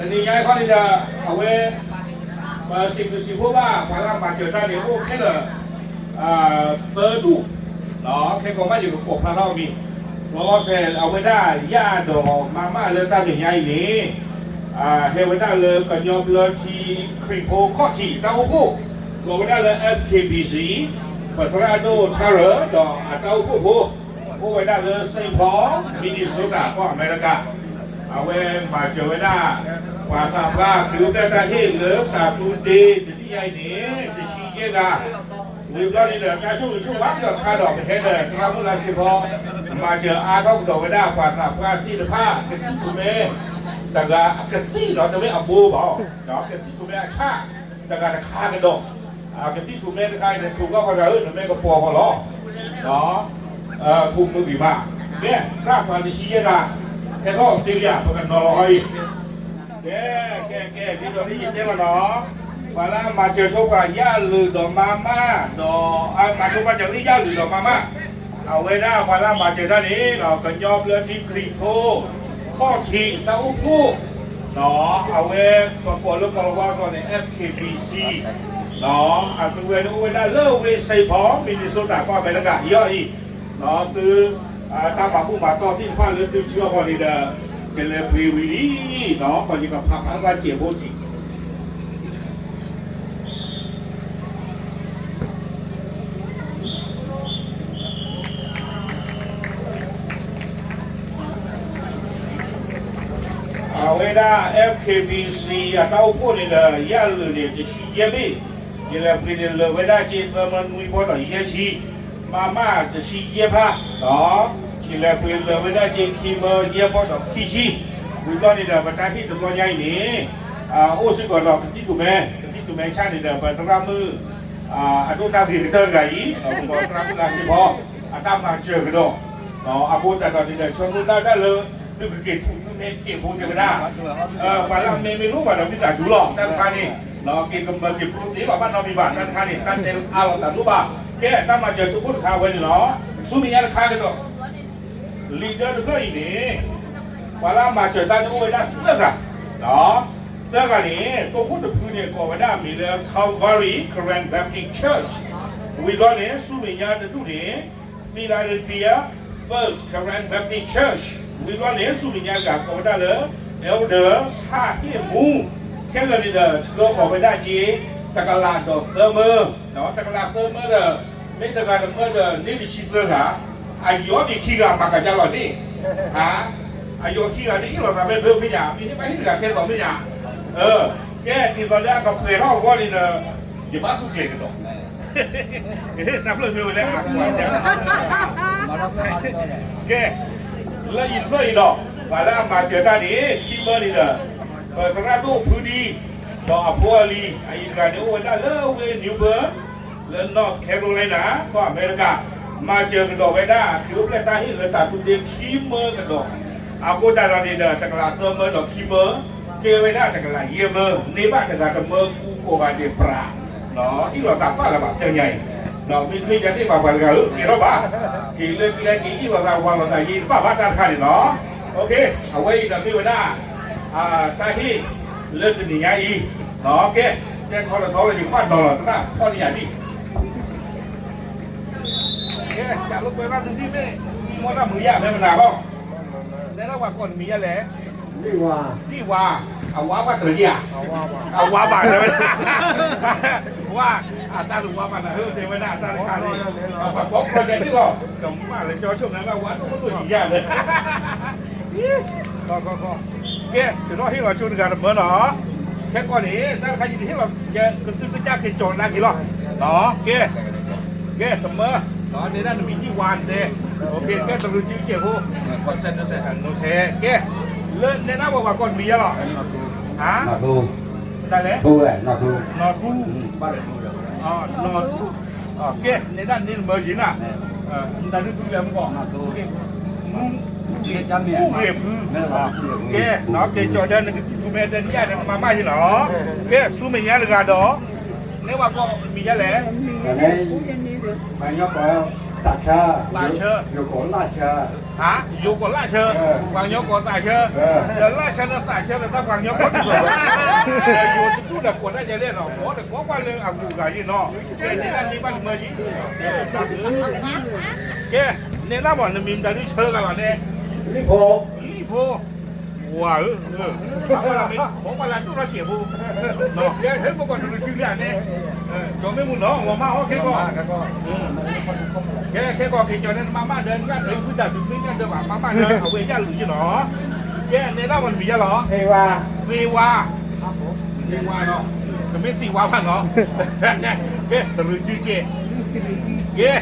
တနံၤညါခီန့ၣ်ဒီး အဝဲ ပစံးဘျုးစံးဖှိၣ်ဘၣ် ပှၤလၢအမၤစၢၤတၢ်န့ၣ် အိၣ်ခဲလၢာ် သၢဒူၣ်, ခဲကိးမးယကကိးဖျါထီၣ်အမံၤ, လီၤဆီအဝဲဒၣ်ယၣ်ဒီးမါမၢ်လၢတၢ်မဲာ်ညါအံၤန့ၣ် ဟဲဝဲဒၣ်လၢကညီဘျၢထံခရံာ်ဖိခီၣ်ထံးတၢ်အိၣ်ဖှိၣ်, ကိးဝဲဒၣ်လၢ F K B C ပသရၣ်ဒိၣ်ထၢရၢ ဒီးအတၢ်အိၣ်ဖှိၣ်ဖိ အိၣ်ဝဲဒၣ်လၢ Saint Paul Minnesota ကီၢ်အမဲရကၤ, အဝဲမၤစၢၤဝဲဒၣ် ပှၤသးပှၢ် ခရံာ်အိၣ်ဖျဲၣ်တၢ်ဟ့ၣ်လၢတၢ်သူဒ့တနံၣ်ညါအံၤန့ၣ် တဆံယဲၢ်ဂၤ, ဝံၤဘျီန့ၣ်ဒီး တၢ်ဆိၣ်ဂ့ၤဆိၣ်ဝါကဒီးခါဒီး ပဟဲဒီးသရၣ်မုၣ်လါစ့ဖီ မၤစၢၤအါထီၣ်ကဒီးဝဲဒၣ် ပှၤသးပှၢ်သ့ၣ်တဖၣ် ကသံၣ်ထူၣ်မဲ တဂၤအကသံၣ်ဒီး တမ့ၢ်အဘိဘၣ်, ကသံၣ်ထူၣ်မဲအဆၣ် တဂၤတခါကဒီး, ကသံၣ်ထူၣ်မဲတခါအံၤန့ၣ် ထူၣ်ကီၢ်ပှၤဂၤဧၢ နမ့ၢ်ကပီၤဃီလီၤ, ထူၣ်မုာ်ဂ့ၤမး, ကဲ သရၣ်ပှၤတဆံယဲၢ်ဂၤ, ဟဲထီၣ်သ့လံဧါ ပကနီၤလီၤအီၤအံၤ, ကဲ ကဲ ကဲ ဒ်သိးလၢယတဲလီၤနီၤ, ပှၤလၢအမၤစၢၤဆိပှၤ ယၣ်လုာ်ဒီးမါမၢ် ဒီး မၤဆိပှၤစၢၤလၢယၣ်လုာ်ဒီးမါမၢ်, အဝဲဒၣ်ပှၤလၢအမၤစၢၤတၢ်န့ၣ် ကညီဘျၢထံခရံာ်ဖိ ခီၣ်ထံးတၢ်အိၣ်ဖှိၣ် အဝဲပကိးလၢကီၢ်လီၤဝါအသိးန့ၣ် F K B C, အသုဝဲန့ၣ်အိၣ်ဝဲဒၣ်လၢဝ့ၢ် Saint Paul Minnesota ကီၢ်အမဲရကၤ ယီၤအံၤ, သု တၢ်မၤဘူၣ်မၤတီၢ်သ့ၣ်တဖၣ်လၢသုဆှၢအဂီၢ်န့ၣ်ဒီး ကလဲၤပှ့ၤဝံၤလံ, ခီယကဖးဖျါဘၣ်စဲးဖိတံၢ် အဝဲဒၣ် F K B C အတၢ်အိၣ်ဖှိၣ်န့ၣ်ဒီး ယၣ်လုာ်န့ၣ် တဆံယဲၢ်ဘ့ၣ်, ယလဲၤပှ့ၤန့ၣ်လၢာ်ဝဲဒၣ်က့ သၢမၢနွံဘီဒီးယဲၢ်ဆံ, မါမၢ်တဆံယဲၢ်ဖး, ယလဲၤပှ့ၤလၢာ်ဝဲဒၣ်က့ ခံမၢယဲၢ်ဘီဒီးခံဆံ, ဝံၤဘျီန့ၣ်ဒီး ပတၢ်ဟ့ၣ်တဘျီညါအံၤန့ၣ် အိၣ်စ့ၢ်ကီးဒီးကသံၣ်ထူၣ်မဲ, ကသံၣ်ထူၣ်မဲဆၣ်န့ၣ်ဒီး ပသရၣ်မုၣ် အဒိၣ်တၢ်ဂ့ၤကတၢၢ်တဂၤအံၤ ပကိးသရၣ်မုၣ်လါစ့ဖီ အတၢ်မၤစၢၤကဒီး, အဃိသတးဒီးန့ၣ်ဒီး ဆၢမုၢ်လၢ်တၢ်လၢ သုကက့ၤထူၣ်သုမ့ၢ်က့ၤဖိတဲဝဲဒၣ်, ပှၤလၢအမ့ၢ်မ့ၢ်လိၣ်ဘၣ်ဒီး မ့ၢ်သးစူၤလီၤ တၢ်တခါန့ၣ်, က့ၤကမၢက့ၤဖိသ့လီၤ ဘၣ်နီတမံၤဘၣ် တၢ်တခါန့ၣ် တၢ်တဲအါလီၤသးဒိၣ်ဘၣ်, ကဲ တၢ်မၤစၢၤသုးခိၣ်တခါဝဲန့ၣ်လီၤ, ဆူမဲာ်ညါတခါကဒီး လံာ်ဒၢတဖျၢၣ်အံၤန့ၣ် ပှၤလၢအမၤစၢၤတၢ်န့ၣ်အိၣ်ဝဲဒၣ်သၢဂၤ, သၢဂၤန့ၣ် တိခိၣ်တဖုန့ၣ် ကိးဝဲဒၣ်အမံၤလၢ Calvary Karen Baptist Church, ဝံၤဘျီန့ၣ် ဆူမဲာ်ညါတဒူၣ်န့ၣ် Philadelphia First Karen Baptist Church, ဝံၤဘျီန့ၣ် ဆူမဲာ်ညါတဂၤကိးဝဲဒၣ်လၢ Elder ဆၣ်ဟ့ၣ်မူ, ခဲလၢာ်န့ၣ်ဒီး ဆှၢဃီၤဝဲဒၣ်က့ တကလးဒီးသၢမၢ, တကလးသၢမၢဒီး မ့ၢ်တဂၤတမၢဒီး န့ၢ်တဆံသၢဂၤ, အယီၤဒံးခံဂၤမၤကၤယါလီၤန့ၣ်, အယီၤခံဂၤန့ၣ် ဟ့ၣ်လီၤသးဖဲသၢမ့ၢ်ညါ, မ့ၢ်ဟ့ၣ်ဘၣ်ဟ့ၣ်တဂၤခဲသိးမ့ၢ်ညါ, ကဲ ဒ်သိးလၢအကပှဲၤထီၣ်အဂီၢ်န့ၣ်ဒီး ယဘၣ်ဃုကျဲၤကဒီး တၢ်ဖျၢၣ်မ့ၢ်ဝဲလၢအကွၢ်စၢ်, ကဲ, လၢအံၤတဖျၢၣ်အံၤဒီး ပှၤလၢအမၤစၢၤတၢ်န့ၣ် ခံမၢန့ၣ်ဒီး ပသရၣ်ဒိၣ်ဖုဒံ ဒီးအဖိအလံၤ အအံၤတဂၤန့ၣ် အိၣ်ဝဲဒၣ်လၢဝ့ၢ် New Bern လၢ North Carolina ကီၢ်အမဲရကၤ, မၤစၢၤကဒီးဝဲဒၣ် ခရံာ်အိၣ်ဖျဲၣ်တၢ်ဟ့ၣ်လၢတၢ်သူဒ့ခံမၢကဒီး, အဃိသတးဒီးန့ၣ်ဒီး တကလးသၢမၢဒီးခံမၢ, ကဲဝဲဒၣ်တကလးယဲၢ်မၢ, န့ၢ်ဘၣ်တဂၤတမၢကူကိးဂၤဒဲးပြး, အ့ၣ်လိာ်သးပာ်လၢၤဘၣ်တနံၤညါအံၤ, မ့တမ့ၢ်ယၤသ့ၣ်ဘၣ်ပှၤတဂၤဧၢ ကဲထီၣ်ဘၣ်, က့ၤလၢကျဲက့ၤအ့ၣ်လိာ်သးဝးလိာ်သးယံၤတဘၣ်ဘၣ်တၢ်တခါန့ၣ်လီၤ, အဝဲအံၤဒီးမ့ၢ်ဝဲဒၣ် တၢ်ဟ့ၣ်လၢတနံၤညါအံၤ, ကဲ, တဲထီလၢထီလၢယကဘၣ်နီၤလီၤ တဘၣ်ဖီၣ်န့ၢ်ယၤဒံး ကဲ, ကးလိာ်ကွဲဘၣ်သုမ့ၢ် မ့ၢ်မီၢ်တၢ်မုာ်ယၤဖဲမနၤလီၤ, နဲဒၣ်ပှၤကိးနမံၤယါလဲၣ်, ဒံၣ်ဝါ, အဝါဘၣ်တရံးဧါ, အဝါဘၣ်တဲဝဲ, ဝါ, အတၢ်တဝါဘၣ်နၤဧၢ တဲဝဲဒၣ်အတၢ်တခါန့ၣ်, ပှၤကိး project န့ၣ်လီၤ, ကမၣ်လၢကၠီဆိၣ်နၤလၢ ဝါဒိၣ်ဒိၣ်ယံၤယၤလၢ ကဲ, တုၤထီၣ်ဟ့ၣ်လီၤဆိတဂၤတမၢနီၤ, ခဲကီၢ်န့ၣ် တၢ်တခါယံၤန့ၣ်ဟ့ၣ်လီၤ ကသုကစၢ်က့ၤကၠီၤနၤက့ၤလီၤ, ကဲ, ကဲတမၢ, နဲဒၣ်နမံၤဒံၣ်ဝါတဲ, ကဲတရူးစုစဲးဖိ, ကဲ, လၢနဲဒၣ်ပှၤပှၤကိးနမံၤယါလီၤ, တၢ်လဲၣ်, နီၢ်ထူ, နီၢ်ထူ, ကဲ, နဲဒၣ်န့ၣ်နမၢယံၤနၤ, နတၢ်ဒုးဖုလဲၣ်မ့ၢ်ကီး, မူဂ့ၤဖု, ကဲ, ကဲကၠီၤဒၢနကသံၣ်ထူၣ်မဲတနံၣ်ညါဒီးကမၤမၢ်ယံၤလီၤ, ကဲဆူမဲာ်ညါတဂၤဒီး, နဲပှၤကိးမံၤယါလဲၣ်, ပှၤကညီကိး သးဆၢ, သးဆၢ, ယိၤကိးလၢ်ဆၢ, ဟါ, ယိၤကိးလၢ်ဆၢ, ပှၤကညီကိးသးဆၢ, ဒီးလၢ်ဆၢဒီးသးဆၢဒီးတၢ်ပှၤကညီကိးဒ်သိးလီၤ, ဒီးယိၤတဒူၣ်ဒီးကိးတၢ်ယဲလဲၣ်နီၤ, ကိးဒီးကိးကွၢ်လၢအကူအဂၤယဲနီၤ, ကဲန့ၣ်တၢ်မ့ၢ်ဘၣ်တမၢယံၤ, ကဲ, နဲဒၣ်မး နမံၤမတၤဒုဆၢဂၤလီၤန့ၣ်, လံၣ်ဖိ, လံၣ်ဖိ ဝၤဧၢ, ဘၣ်လၢမ့ၢ်ခိးဘၣ်လၢဒိၣ်ထီၣ်စဲးဖိ, ကဲဟဲမ့ၢ်ကီးတရံးစုလံန့ၣ်, ကၠီမ့ၢ်မုၢ်နီၤ ဝၤမးအီၣ်ခဲကီး, ကဲခဲကီးက့ၤကၠီန့ၣ် နမၤမၢ်ဒီး နၢ်ဒၢးဝံသးစူၤ မ့ၢ်နၢ်ဒၢးဘၣ် မၤမၢ်ဒီး အဝဲယၢ်လုာ်ယ့ၢ်နီၤ, ကဲနဲဒၣ်မး နမံၤယါလီၤ, သ့ဝါ, သ့ဝါနီၤ, တမ့ၢ်သ့ဝါဘၣ်နီၤ, ကဲတရံးစုကဲ, ကဲ,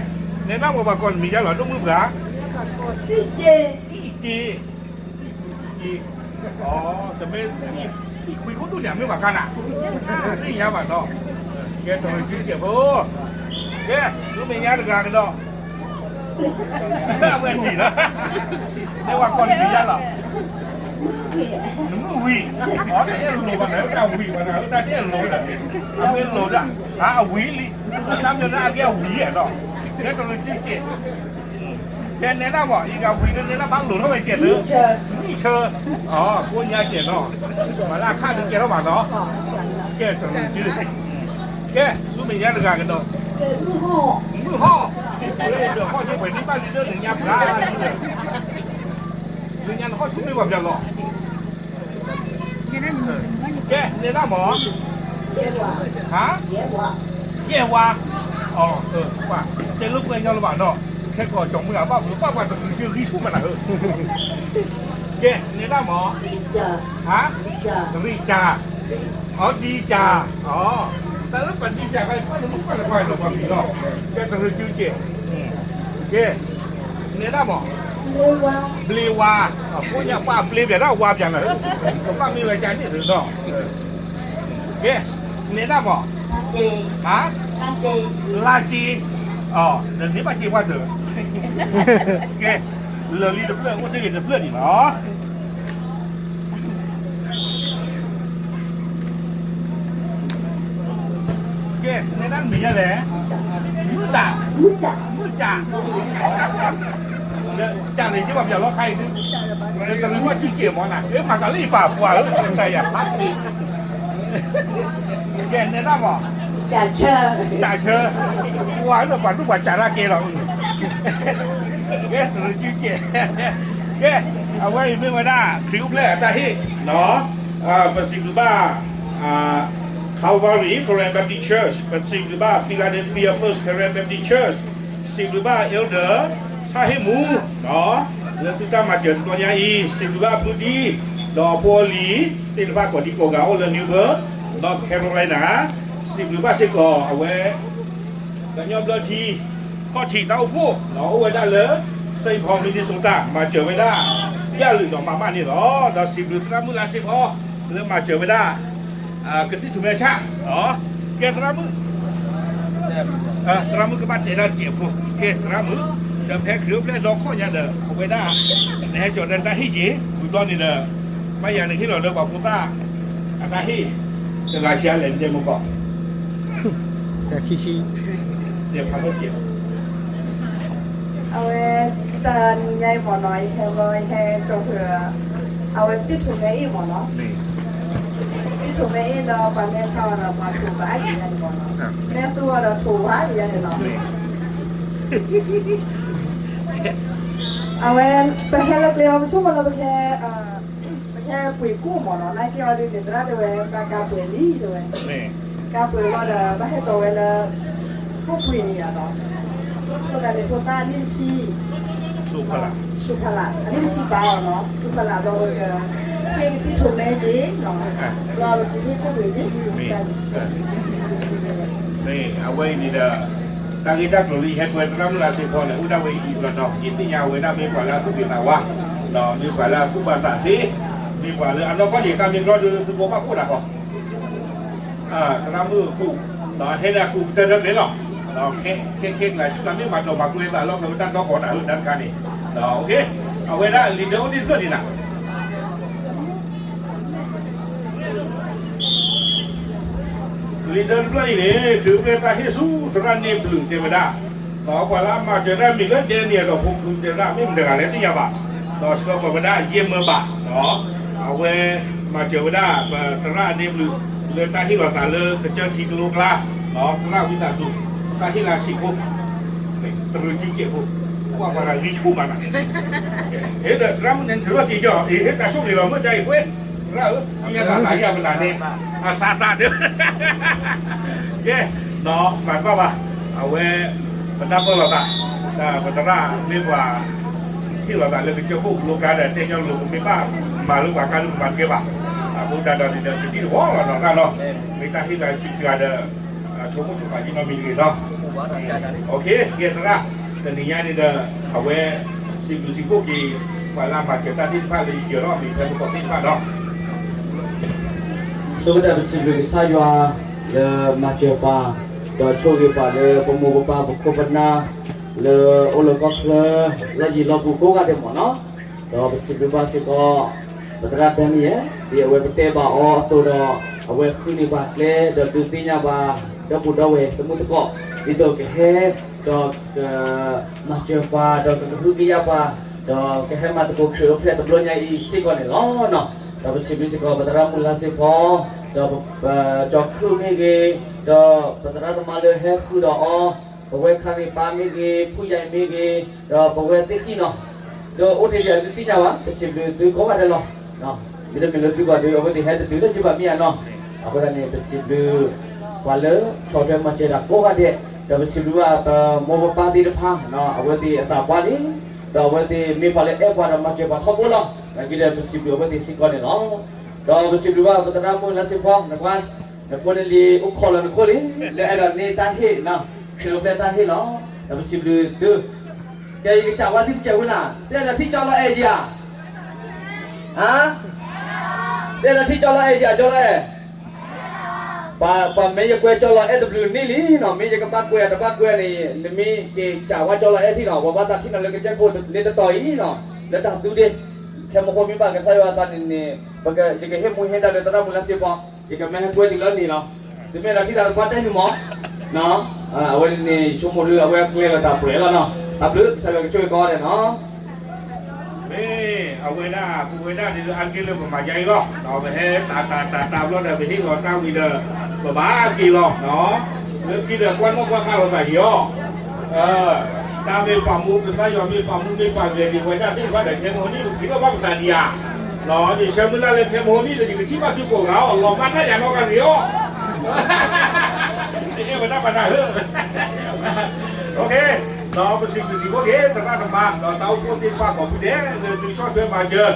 နဲဒၣ်မး ပှၤကိးနမံၤယါလီၤ ဒိၣ်မုၢ်ပှၤ, အံၣ်က့ တမ့ၢ်သံခွံခိၣ်ဒူၣ်န့ၣ် မ့ၢ်ဘၣ်ကါနၤ, သ့ၣ်ညါဘၣ်နီၤ, ကဲတရံးစုကဲဖိ, ကဲ, ဆူမဲာ်ညါတဂၤကဒီး, အဝဲနံၤလီၤ, တဲဝဲကိးနံၤယါလီၤ, နမုၢ်ဝံၤ, တအဲၣ်လိာ်ဘၣ်နၤ တၢ်ဝံၤဘၣ်နၤ တၢ်တအဲၣ်လိာ်ဒီး, အမ့ၢ်လိာ်ဒၣ်, အဝံၤလံ, တၢ်မ့ၢ်ဒၣ်အကဲအဝံၤနီၤ, ကဲတရံးစုကဲ ကဲနဲဒၣ်မး အံၤဂၤဝံၤဒီးနဲဒၣ်ဘၣ်လိာ်ထီၣ်ဝဲကဲးလၢ, နံၣ်ဆၢ, ကိးညါကဲးနီၤ, မၤလၢအခါဒုးကဲထီၣ်ဘၣ်နီၤ, ကဲတရံးစု, ကဲဆူမဲာ်ညါတဂၤကဒီး, မုၢ်ဟီၣ်, လၢယဒၢးဟီၣ်က့ၤပှဲၤဒံးဘၣ်လံလၢနညါပှၤလံဒီး, နညါနဟီၣ်ဆူမ့ၢ်ပှၤပျဲလီၤ ကဲ, နဲဒၣ်မး, ဟါ, ယဲၢ်ဝါ, တဲလိာ်ကွဲညီလၢၤဘၣ်နီၤ, ခဲကီးကၠီမုၢ်ဂၤဘၣ်ဘျုးဘၣ်ပှၤတရံးစုဂံၢ်ဆူၣ်မးနၤဧၢ, ကဲ, နဲဒၣ်မး, ဟါ, ရံၣ်ကၠၢ်, အီဒံကၠၢ်, တၢ်လၢပှၤဒံကၠၢ်ခါအံၤ ပှၤနမုၣ်ပှၤနခွါအံၤလီၤပှၤမံၤလီၤ, ကဲတရံးစုကဲ, ကဲ, နဲဒၣ်မး, ဘျ့ဝါ, အဃိညါပှၤဘျ့ပျဲဒၣ်ဝါပျဲနၤဧၢ, ကဘၣ်မ့ၢ်ဝဲကၠၢ်န့ၣ်တနီၤ, ကဲ, နဲဒၣ်မး, ဟါ, လါက့, ဒီးန့ၢ်ဘၣ်က့ပှၤတၢၢ်, ကဲ, လၢာ်လံတဖျၢၣ် အိၣ်တ့ၢ်ဂ့ၤတဖျၢၣ်န့ၣ်လီၤ. ကဲ, နဲဒၣ်မံၤယါလဲၣ်, မုၢ်တၢ်, မုၢ်ကၠၢ်, ကၠၢ်န့ၣ် ယဘၣ်ပျဲလီၤခါအံၤဒု, တရံးဝဲစုစ့ၢ်မးနၤ, မၤကလၢယပာ်ပှၤဧၢ, တၢ်ယၤဖးတ့ၢ်, ကဲ, နဲဒၣ်မး, ကၠၢ်ဆၢ, ပှၤလၢပှၤဒိၣ်ပှၤကၠၢ်တၢ်ကဲလီၤ, ကဲ, တရံးစုကဲ, ကဲ, အဝဲအံၤမ့ၢ်ဝဲဒၣ် ခရံာ်အိၣ်ဖျဲၣ်အတၢ်ဟ့ၣ်, ပစံးဘျုးဘၣ် Calvary Karen Baptist Church, ပစံးဘျုးဘၣ် Philadelphia First Karen Baptist Church, စံးဘျုးဘၣ် Elder ဆၣ်ဟ့ၣ်မူ လၢသုတၢ်မၤစၢၤတဘျီညါအံၤ, စံးဘျုးဘၣ်ဖုဒံ ဒီးဖိလံၤသ့ၣ်တဖၣ်ကိးဒံကိးဂၤအိၣ်လၢ New Bern, North Carolina, စံးဘျုးဘၣ်စ့ၢ်ကီးအဝဲ ကညီဘျၢထံ ခီၣ်ထံးတၢ်အိၣ်ဖှိၣ် အိၣ်ဝဲဒၣ်လၢ Saint Paul Minnesota မၤစၢၤဝဲဒၣ် ယၣ်လုာ်ဒီးမၤမၣ်န့ၣ်လီၤ. ဒီးစံးဘျုးသရၣ်မုၣ်လါစ့ဖီ လၢမၤစၢၤဝဲဒၣ် ကသံၣ်ထူၣ်မဲဆၣ်, ကဲသရၣ်မုၣ်, သရၣ်မုၣ်ကဘၣ်တဲဒၣ်တစဲးဖိ, ကဲသရၣ်မုၣ်, ဒီးဖဲခရံာ်အိၣ်ဖျဲၣ်ဒီခီၣ်ညါဒီး အဝဲဒၣ် နဟဲကၠီၤဒီးတၢ်ဟ့ၣ်က့ၤ ဝံၤဘျီန့ၣ်ဒီး ဘၣ်ယၤနဟ့ၣ်လီၤလၢပှၤဖိသၣ် အတၢ်ဟ့ၣ် တဂၤဆံးအါလဲၣ်ဒဲမကီၢ် ခံဆံ, အဝဲ တနံၤညါအံၤမ့ၢ်နီၤ ယဟဲဘျီ ယဟဲကၠီၤဃုာ် အဝဲသံၣ်ထူၣ်မဲအ့ၣ်မ့ၢ်နီၤ, သံၣ်ထူၣ်မဲအ့ၣ်ဒီး ပှၤမဲဆါအီၤဒီး ပှၤထူၣ်ဘၣ်အါက့ၤယါန့ၣ်မ့ၢ်နီၤ, မဲသူအီၤဒီးထူၣ်ဝါက့ၤယါန့ၣ်လီၤ. အဝဲ ပဟဲလၢကျဲအီၤ ပဆိကမိၣ်လၢပဟဲ ပဟဲပှ့ၤကူၣ်မ့ၢ်နီၤ, နာ်က့အီၤဒ်န့ၣ် သရၣ်တဲဝဲ ဘၣ်ကါပှ့ၤလံတဲဝဲ, ကါပှ့ၤလီၤဒီး ဘၣ်ဟဲကၠီၤဝဲလၢ ကူၣ်ပှ့ၤန့ၣ်ယါနီၤ, ဆိကမိၣ်န့ၣ်ဖိသၣ်အနံၣ်တဆံ, ဆူဖီလာ်, အနံၣ်တဆံဘၣ်အီၤနီၤ, ဆူဖီလာ်ဘျီဝဲက ဟ့ၣ်ကသံၣ်ထူၣ်မဲက့ၤနီၤ, ဘျီဝဲကဟ့ၣ်ကူၣ်ပှ့ၤက့ၤ, မ့ၢ်အဝဲအံၤန့ၣ်ဒီး တၢ်ဂ့ၢ်တၢ်ကျိၤလၢယဟဲကွဲသရၣ်မုၣ်လါစ့ဖီန့ၣ် အိၣ်ဒၣ်ဝဲအံၤလီၤနီၤ, ယသ့ၣ်ညါဝဲဒၣ်မ့ၢ်ပှၤလၢအသူၣ်က့ၤသးဝါ, ဒီးမ့ၢ်ပှၤလၢအသူၣ်ဘၣ်သးသ့, မ့ၢ်ပှၤလၢအနီၢ်ကီၢ်ယံၤ တၢ်မ့ၢ်တြီဒီးသုကဘၣ်ခိၣ်နၤဃီ, သရၣ်မုၣ်အကူၣ်, ဒီးဟဲလၢအကူၣ်ကတၢၢ်တၢ်ကျဲလီၤ, ဒီးခဲခဲကျါဆူညါမ့ၢ်မၤတီၤမၤကျိၤသးလီၤ ဖဲပတၢ်တီခိၣ်နၤဧၢ တၢ်တခါန့ၣ်, အဝဲဒၣ်လံာ်ဒၢအိၣ်ဒံးတဖျၢၣ်န့ၣ်နၤ လံာ်ဒၢတဖျၢၣ်အံၤန့ၣ် တုၤဖဲတၢ်ဟ့ၣ်ဆူသရၣ်န့ၢ်ဘျုးတဲဝဲဒၣ်, ဒီးပှၤလၢအမၤစၢၤတၢ်မံၤလၢဒဲန့ၣ်ဒီးဖိခုတဲဒၣ်မ့ၢ်မတၤတဂၤလဲၣ်သ့ၣ်ညါဘၣ်, ဒီးဆှၢပှၤဝဲဒၣ်ယဲၢ်မၢဘၣ်, ဒီးအဝဲမၤစၢၤဝဲဒၣ်ပသရၣ်န့ၣ်ဘျုး လၢတၢ်ဟ့ၣ်လီၤသးလၢကစၢၢ်ခံကလိကျါ, ဒီးသရၣ်ဝံသးစူၤ တၢ်ဟ့ၣ်လၢစံးဖိ တရူးထံကဲးဖိ ကွၢ်ပှၤဂၤဂံၢ်ဆူၣ်မးနၤ, ဟဲဒီးသရၣ်မုၣ်န့ၣ် နထုးထီၣ်က့ၤကီၢ် အ့ ဟဲတၢ်ဆိၣ်ဂ့ၤလီၤမ့ၢ်တၢ်အံၤကွဲး, သရၣ်ဧၢ သံယါသးသးယါပနၤန့ၣ် အသးသးဒၢ ကဲ, ဒီးမၤတဘၣ်ဘၣ်, အဝဲ ပတၢ်ပၢၢ်လိာ်သး, ပသရၣ်မ့ၢ်ပှၤ ဟ့ၣ်လီၤသးလၢကစၢၢ်ခိၣ်ကလိကျါဒီး တဲညီလိာ်ပမ့ၢ်ဘၣ်မၤလၢပှၤကါဒုးပမၤတကဲဘၣ်, အဃိသတးဒီးန့ၣ်ဒီး တနံၣ်တဝီလီၤနီၤသရၣ်နီၤ, မ့ၢ်တၢ်ဟ့ၣ်လၢဆံးစှၤဒီး ဆိကမိၣ်ဆိကမးယံာ်နီတမံၤတဂ့ၤနီၤ, ကဲသရၣ်, တနံၤညါန့ၣ်ဒီး အဝဲ စံးဘျုးစံးဖှိၣ်က့ၤ ပှၤလၢအမၤစၢၤတၢ်သ့ၣ်တဖၣ်လၢယစၢၤထီၣ်အမံၤဖဲသကိးသ့ၣ်တဖၣ်နီၤ ဆိကတၢၢ်ပစံးဘျုးကစၢ်ယွၤ လၢမၤစၢၤပှၤ, ဒီးဆိၣ်ဂ့ၤပှၤလၢပမိၢ်ပပၢ်ပခိၣ်ပနၢ် လၢအိၣ်လၢကီၢ်ချၢ လီၢ်ယံၤလီၢ်ဘူးကိးဂၤဒဲးမ့ၢ်နီၤ, ဒီးပစံးဘျုးဘၣ်စ့ၢ်ကီး ပသရၣ်ဒၢနံယဲၢ် ဒ်အဝဲပတဲဘၣ်အီၤအသိးဒီး အဝဲဃုန့ၢ်ပှၤကျဲ ဒီးဒုးသ့ၣ်ညါပှၤ ဒီပုၢ်ဒီဝဲၢ်သမုၢ်သကိး ဒ်သိးကဟဲ ဒီးက မၤစၢၤပှၤ ဒီးကကဟုကယာ်ပှၤ ဒီးကဟဲမၤသကိးခရံာ်အိၣ်ဖျဲၣ်တဘျီညါအံၤစ့ၢ်ကီးန့ၣ်လီၤ. ဒီးပစံးဘျုးစ့ၢ်ကီး ပသရၣ်မုၢ်လါစ့ဖီ ဒီးပကၠီၤခုၣ်မ့ၢ်ဂ့ၤ, ဒီးပသရၣ်သမါလၢဟဲဃုာ်ဒီးအီၤ, ပဝဲခါရံၣ်ပၢ်မ့ၢ်ဂ့ၤ, ဖုယၤအံၤမ့ၢ်ဂ့ၤ, ဒီးပဝဲသ့ၣ်ဃံနီၤ, ဒီးအိၣ်တ့ၢ်ယၤသုသ့ၣ်ညါဘၣ်, ပစံးဘျုးသုကိးဂၤဒဲးလီၤ. မ့တမ့ၢ်လၢသုဘၣ်ဒီး အဝဲသ့ၣ်ဟဲတတုၤလၢယဘၣ်မ့ၢ်ဧါနီၤ. အဃိသတးန့ၣ် ပစံးဘျုး ပှၤလၢဆီၣ်ထွဲမၤစၢၤတၢ်ကိးဂၤဒဲး, ဒီးပစံးဘျုးဘၣ်ပမိၢ်ပပၢ်သ့ၣ်တဖၣ်, အဝဲသ့ၣ်အသးပှၢ်လံ, ဒီးအဝဲသ့ၣ်မ့ၢ်ပှၤလၢအဲၣ်ပှၤဒီးမၤစၢၤပှၤထီဘိလီၤ. နာ်က့ဒီးပစံးဘျုးအဝဲသ့ၣ်စ့ၢ်ကီးန့ၣ်လီၤ. ဒီးပစံးဘျုးဘၣ်ပသရၣ်မုၣ်လါစ့ဖီ နကွၢ်, နဖိနလံၤအိၣ်ခိးလၢနခိၣ်လံ, လၢအဲၣ်ဒိးန့ၢ်တၢ်ဟ့ၣ်, ခရံာ်အိၣ်ဖျဲၣ်တၢ်ဟ့ၣ်လီၤ. ဒီးပစံးဘျုးသု, ကဲယကစၢ်ဝါသံတစဲးဝဲနၤ, တဲဒီးထံၣ်ကၠီလီၤအဲၣ်ယၤ ဟါ, တဲဒီးထံၣ်ကၠီလီၤအဲၣ်ယၤ ကၠီလီၤအဲၣ်, ပှၤမ့ၢ်ယကွဲကၠီလီၤအဲၣ်တဘျုးနံၣ်လံနီၤ, မ့ၢ်ယကဘၣ်ကွဲတဘၣ်ကွဲန့ၣ် နမ့ၢ်က့ၤကၢ်ဝါကၠီလီၤအဲၣ်ထံၣ်နီၤ, ပှၤဘၣ်သးထံၣ်နီၤလၢကစၢၢ်ခိၣ်လၢတတီၤအံၤနီၤ, လၢတၢ်သူဒ့, ခဲမုၢ်ဃိမ့ၢ်ဘၣ်ကစၢ်ယွၤအသးန့ၣ်န့ၣ်, ယကဟ့ၣ်မူဟ့ၣ်ဒါလၢသရၣ်မုၣ်လါစ့ဖီ, ယကမ့ၢ်ဟဲကွဲတုၤလၢန့ၣ်လီၤ. သုမ့ၢ်လီၤထံၣ်သးတပှၢ်တဲနုာ်မး, အဝဲန့ၣ်န့ၣ် ယဆိကမိၣ်ဒီးအဝဲကျဲလီၤတၢ်ပှဲၤလီၤနီၤ, တၢ်ဘျုးကစၢ်ယွၤကဆိၣ်ဂ့ၤကိးဂၤဒဲးနီၤ. မ့ၢ်အဝဲဒၣ် ပဝဲဒၣ်ဒ်သိးအါတက့ၢ်လၢပမၤယါအံၤလီၤ, ပဟဲတၢ်တၢ်တၢ်တၢ်ဘျီဒီး ပဟ့ၣ်လီၤတၢ်ဝံၤဒီး ပဘၣ်က့ၤလီၤ, လၢခံဒီးကွၢ်နီၣ်ကွၢ်ဃာ်လိာ်သးက့ၤအီၤ, တၢ်မ့ၢ်ပာ်မူ ကစၢ်ယွၤမ့ၢ်ပာ်မူမ့ၢ်ပာ်ဂဲၤက့ၤပဝဲဒၣ်သ့ၣ်တဖၣ်ဒီး ခဲမုၢ်ဟိနံၣ် ပကထံၣ်လိာ်ဘၣ်ပသးဒံးဧါ, ယဆၢမုၢ်လၢ်လၢခဲမုၢ်ဟိနံၣ်ဒီး ယကထံၣ်ဘၣ်သုကိးဂၤအီၤ လီၤမၢ်တၢ်ယၤနီတဂၤဂ့ၤအီၤ အဲၣ်ဝဲဒၣ်ပှၤတၢ်ဟၢ ဒီးပစံးဘျုးစံးဖှိၣ်က့ၤ သရၣ်သမါ ဒီးတၢ်အိၣ်ဖှိၣ်သ့ၣ်တဖၣ်ကိးဖုဒဲး လၢသုဆီၣ်ထွဲမၤစၢၤ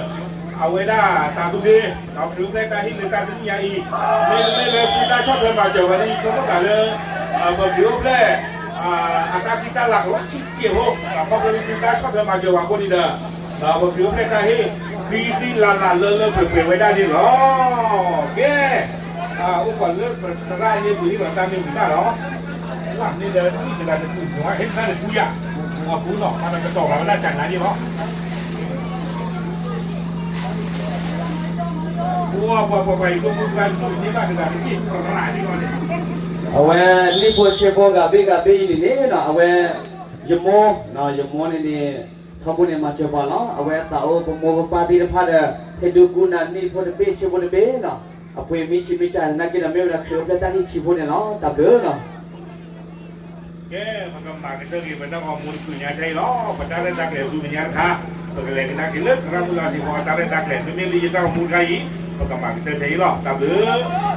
အဝဲဒၣ်တၢ်သူဒ့ ဒီးခရံာ်အိၣ်ဖျဲၣ်တၢ်ဟ့ၣ်လၢတၢ်တနံၣ်ညါအံၤ, မ့တမ့ၢ်လၢသုတၢ်ဆီၣ်ထွဲမၤစၢၤဝဲလၢ ယဆိကမိၣ်သးလၢ ပခရံာ်အိၣ်ဖျဲၣ် အတၢ်ဖံးတၢ်လၤကလီၤဆံးက့ၤဖိ, ဒီးခီဖျိလၢသုတၢ်ဆီၣ်ထွဲမၤစၢၤဝဲအဃိန့ၣ်ဒီး ပခရံာ်အိၣ်ဖျဲၣ်တၢ်ဟ့ၣ် ဃံဃံလၤလၤလၢလၢပှဲၤပှဲၤဝဲဒၣ်န့ၣ်လီၤ. ကဲ အိၣ်ခိးလၢပသရၣ်န့ၣ် ပဟ့ၣ်လီၤတၢ်မ့ၢ်ဝံၤမးလီၤ. လၢန့ၣ်ဒီး နံၣ်တဂၤတပူၤ ဟ့ၣ်တၢ်တပူၤယၤ, အပူၤနီၤ မၤတကတီၢ်ဘၣ်ဝဲဒၣ်တၢ်နါန့ၣ်လီၤ. ပှၤပှၤပှၤပှၤအံၤ ပှၤမူပှၤမူန့ၢ်ဘၣ်တဂၤတက့ၢ် ပရၤန့ၣ်လီၤန့ၣ် အဝဲ နံၣ်ဖိဆ့ဖိဂၤဘ့ၣ်ဂၤဘ့ၣ်အံၤန့ၣ်န့ၣ်နီၤ အဝဲ ယမိၢ် ယမိၢ်န့ၣ်န့ၣ် ထီဘိန့ၣ်မၤစၢၤပှၤလီၤ. အဝဲအသးအိၣ်ပမိၢ်ပပၢ်သ့ၣ်တဖၣ်ဒီး ဟ့ၣ်ဒုးကူနၤနံၣ်ဖိတဘ့ၣ်ဆ့ဖိတဘ့ၣ်နီၤ အပှ့ၤမံဆံးမံဆါနာ်က့ဒီး မ့ၢ်ဝဲဒၣ်ခရံာ်အိၣ်ဖျဲၣ်တၢ်ဟ့ၣ်ဆံးဖိန့ၣ်လီၤ. တၢ်ဘျုးနီၤ. ကဲ ပကမၤကတၢၢ်က့ၤ ပတၢ်ဂီၤမူတဖုညါထဲအံၤလီၤ. ပတၢ်ရဲၣ်တၢ်ကျဲၤဆူမဲာ်ညါတခါ ပကလဲၤကဒါက့ၤလၢသရၣ်မုၣ်လါစ့ဖီအတၢ်ရဲၣ်တၢ်ကျဲၤ မ့မ့ၢ်လၢယတၢ်ဂီၤမူတခါအံၤ ပကမၤကတၢၢ်ထဲအံၤလီၤ. တၢ်ဘျုး